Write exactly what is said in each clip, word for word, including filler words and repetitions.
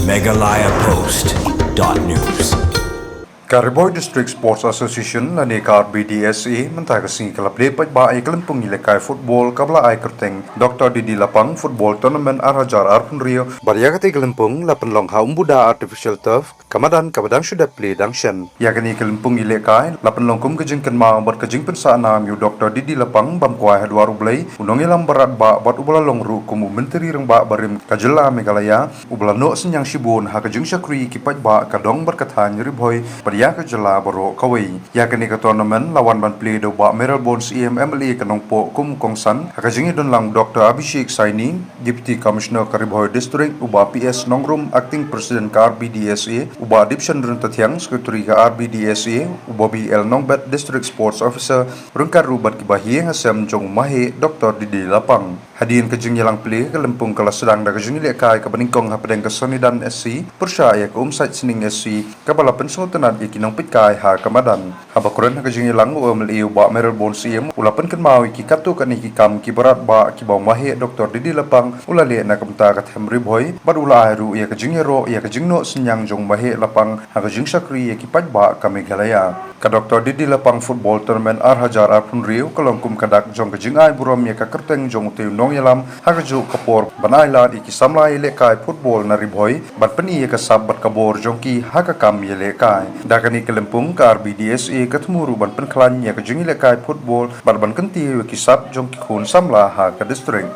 Meghalaya Post dot news. Ka Ri Bhoi District Sports Association lane ka R B D S A mynta ka sngi ka la plie paidbah ïa ka lympung ïalehkai football kaba la ai kyrteng Doctor D D Lapang Football Tournament ar hajar arphew hynriew bad ïa katei ka lympung la pynlong ha Umbuda Artificial Turf, ka madan kaba dang shu dep plie dang shen. Ïa kane ka lympung ïalehkai la pynlong kum ka jingkynmaw bad ka jingpynsah nam ïa u Doctor D D Lapang bam kwai ha dwar U Blei, u nongïalam baratbah bad uba la long ruh kum u Myntri Rangbah barim ka jylla Meghalaya, uba la noh synñiang shibun ha ka jingshakri ïa ki paidbah ka dong bad ka thaiñ Ri Bhoi bad ïa ka jylla baroh kawei. Ïa kane ka tournament la wan ban plie da u Bah Mayralborn Syiem, M L A ka Nongpoh, kum u kongsan ha ka jingïadonlang u Doctor Abhishek Saini, Deputy Commissioner ka Ri Bhoi District, u Bah P S Nongrum, Acting President ka R B D S A, u Bah Dipchandran Tathiang, Secretary ka R B D S A, u Bobby L Nongbet, District Sports Officer, ryngkat ruh bad kiba ha ïing ha sem jong u maheh Doctor D D Lapang. Hadien ka jingïalang plie, ka lympung ka la sdang da ka jingïalehkai kaba nyngkong hapdeng ka Sonidan S C pyrshah ïa ka Umsait Sning S C, kaba la pynsngewtynnad ïa ki nongpeitkai ha ka madan. Haba kren ha ka jingïalang, u M L A u Bah Mayralborn Syiem u la pynkynmaw ïa ki katto katne ki kam ki baratbah kiba u maheh Doctor D D Lapang u la leh na ka bynta ka them Ri Bhoi bad u la ai ruh ïa ka jingïaroh ïa ka jingnoh synñiang jong u maheh Lapang ha ka jingshakri ïa ki paidbah ka Meghalaya. Ka Doctor D D Lapang Football Tournament ar hajar arphew hynriew ka long kum ka dak jong ka jingai burom ïa ka kyrteng jong utei u nongïalam ha kajuh ka por ban ai lad ïa ki samla ïalehkai football na Ri Bhoi, ban pyni ïa ka sap bad ka bor jong ki ha ka kam ïalehkai. Da kane ka lympung, ka R B D S A ka thmu ruh ban pynkhlaiñ ïa ka jingïalehkai football bad ban kyntiew ïa ki sap jong ki khun samla ha ka district.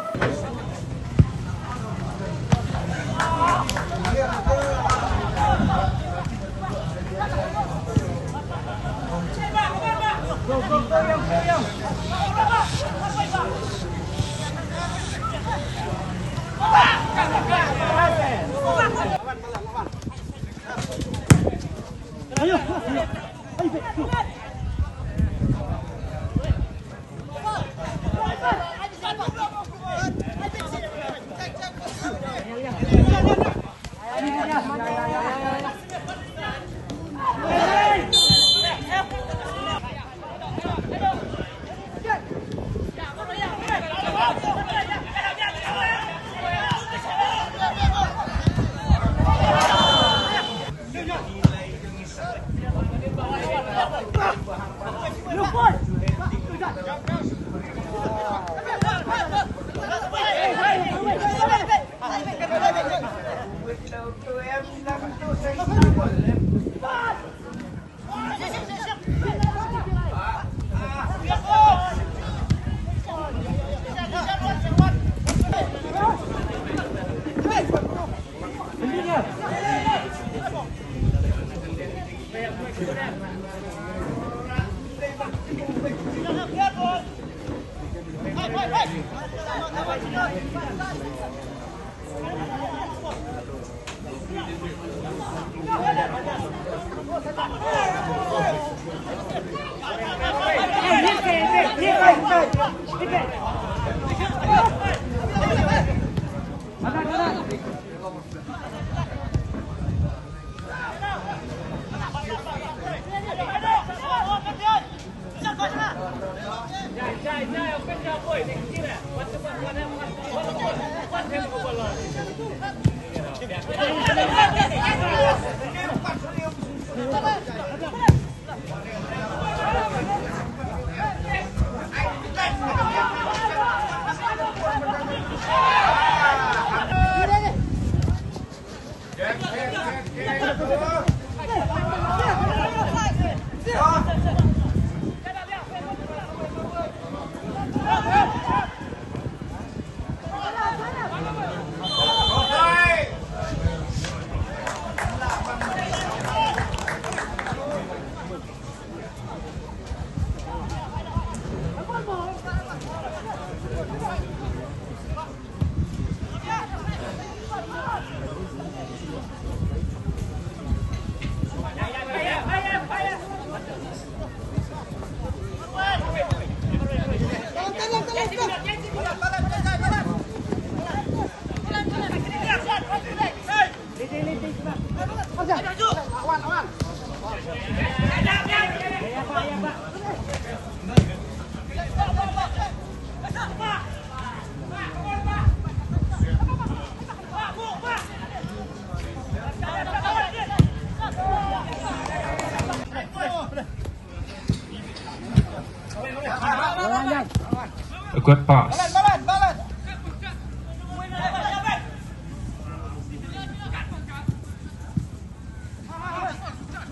Good pass.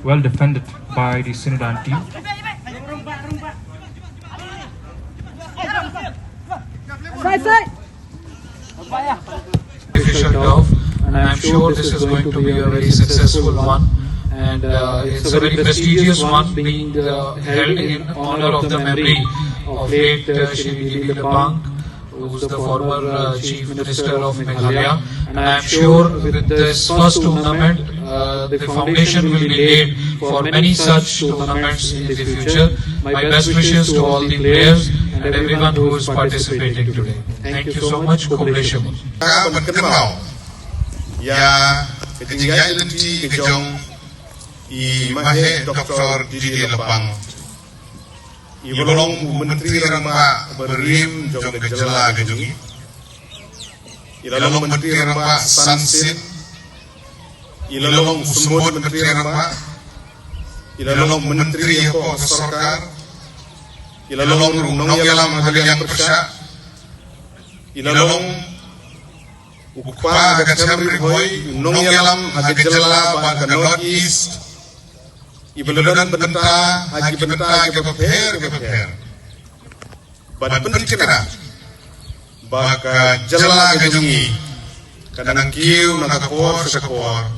Well defended by the Sinidan team. Side, side. Artificial turf, and I'm sure this is going to be a very successful one, and uh, it's a very prestigious one being uh, held in honor of the memory of late uh, Shri D D Lapang, who's the former uh, Chief Minister of Meghalaya. And I'm sure with this first tournament, uh, the foundation will be laid for many such tournaments in the future. My best wishes to all the players and everyone who is participating today. Thank you so much. Khublei shibun. Ka ban kynmaw ïa ka jingïaid lynti ka jong i Maheh Doctor D D Lapang. I ba long u Myntri Rangbah ba rim jong ka jylla ka jong ngi. I la long Myntri Rangbah san sien. I la long u Symbud Myntri Rangbah. I la long Myntri hapoh ka sorkar. I la long u nongïalam ha ka liang pyrshah. I la long u kpa ha ka them Ri Bhoi, u nongïalam ha ka jylla bad ka North East. I ba la don bynta ha ki bynta kiba pher kiba pher. Ban pyntikna ba ka jylla ka jong ngi ka nang kiew na ka por sha ka por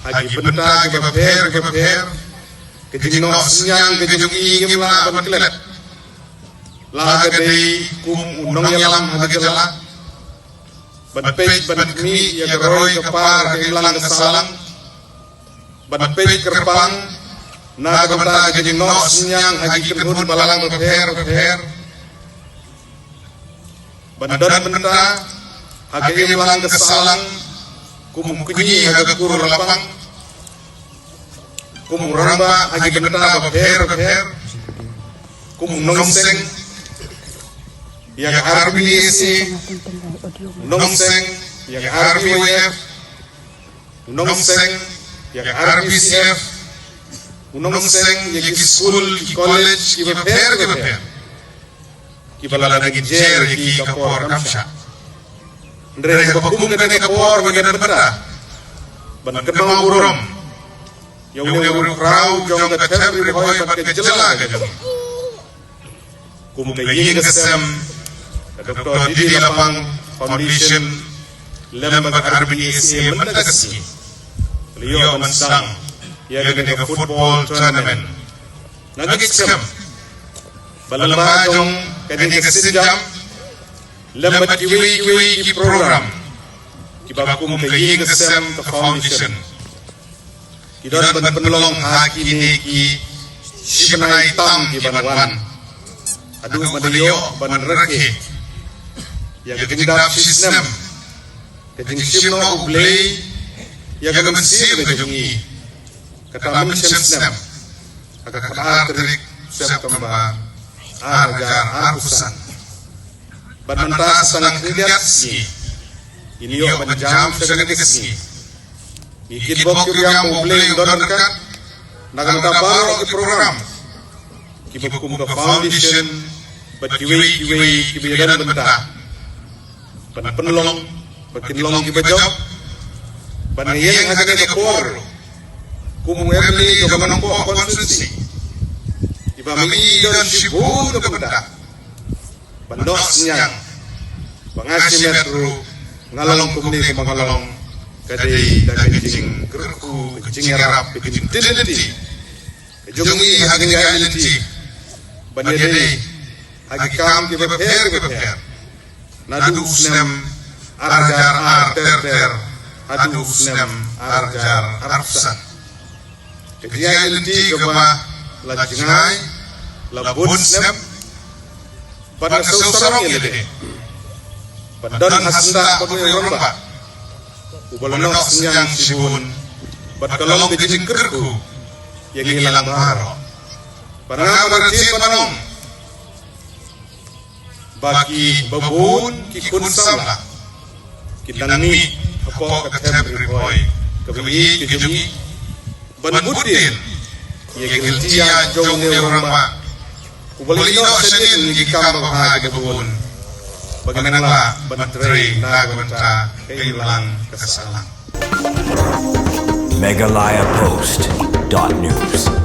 ha ki bynta kiba pher kiba pher. Ka jingnoh synñiang ka jong ngi ngim lah ban klet. La ka dei kum u nongïalam ha ka jylla ban peit ban khmih ïa ka roi ka par ka imlang ka sahlang. Ban peit kyrpang na ka bynta ka jingnoh synñiang ha ki kynhun balang bapher bapher. Ban don bynta ha ka imlang ka sahlang kum u kñi ha ka kur lapang. Kum u rangbah ha ki bynta bapher bapher. Kum u nongseng ïa ka R B D S A. Nongseng ïa ka R B Y F. U nongseng ïa ka R B C F, u nongseng ïa ki skul, ki college kiba pher kiba pher kiba la dang jer ïa ki ka por kam shah. Hynrei haba kum kane ka por ba ngi don bynta ban kynmaw burom ïa une u riewkhraw jong ka them Ri Bhoi bad ka jylla ka jong ngi. Kum ka ïing ka sem ka Doctor D D Lapang Foundation lem bad ka R B S A mynta ka sngi la ïoh ban sdang ïa kane ka football tournament. Nga ngeit skhem ba lyngba jong kane ka sienjam lem bad kiwei kiwei ki program kiba kum ka ïing ka sem ka foundation ki don ban pynlong ha kine ki shi bnai tam ki ban wan. Haduh ban ïoh ban rakhe ïa ka jingdap shi snem, ka jingshim noh U Blei ïa ka mynsiem ka jong ngi. Kata mynsiem snem ha ka khatar tarik September ar hajar arphew san. Bad mynta sa dang khyndiat sngi ngin ïoh ban jam sha kane ka sngi. Ngi kitbok kitrwiang ba U Blei un don ryngkat na ka bynta baroh ki program kiba kum ka foundation bad kiwei kiwei kiba ïadon bynta ban pynlong ba kin long kiba jop. Ban ïeng ha kane ka por kum u M L A jong ka Nongpoh constituency, iba ma ngi don shibun ka bynta ban noh synñiang ba nga shimet ruh nga long kumne kumba nga long ka dei da ka jingkyrkhu, ka jingïarap, ka jingtynti, ka jong ngi ha ka jingïaid lynti ban ïadei ha ki kam kiba pher kiba pher. Naduh u snem ar hajar ar ter ter haduh u snem ar hajar arphew san. Ka jingïaid lynti kaba la jngai la bun snem. Bad nga sngewsarong ïa lade ban don ha syndah bad u rangbah uba la noh synñiang shibun bad ka long ka jingkyrkhu ïa ngi lang baroh. Bad nga ba rtiet ban ong ba ki babun ki khun samla ki dang mih hapoh ka them Ri Bhoi kaba ïeit ka jong ngi ban mut dien ïa ki lynti ïaid jong une u rangbah Uba leh noh shadien ïa ki kam babha kiba bun, ba ngin nang lah ban trei na ka bynta ka imlang ka sahlang. Meghalaya Post dot news.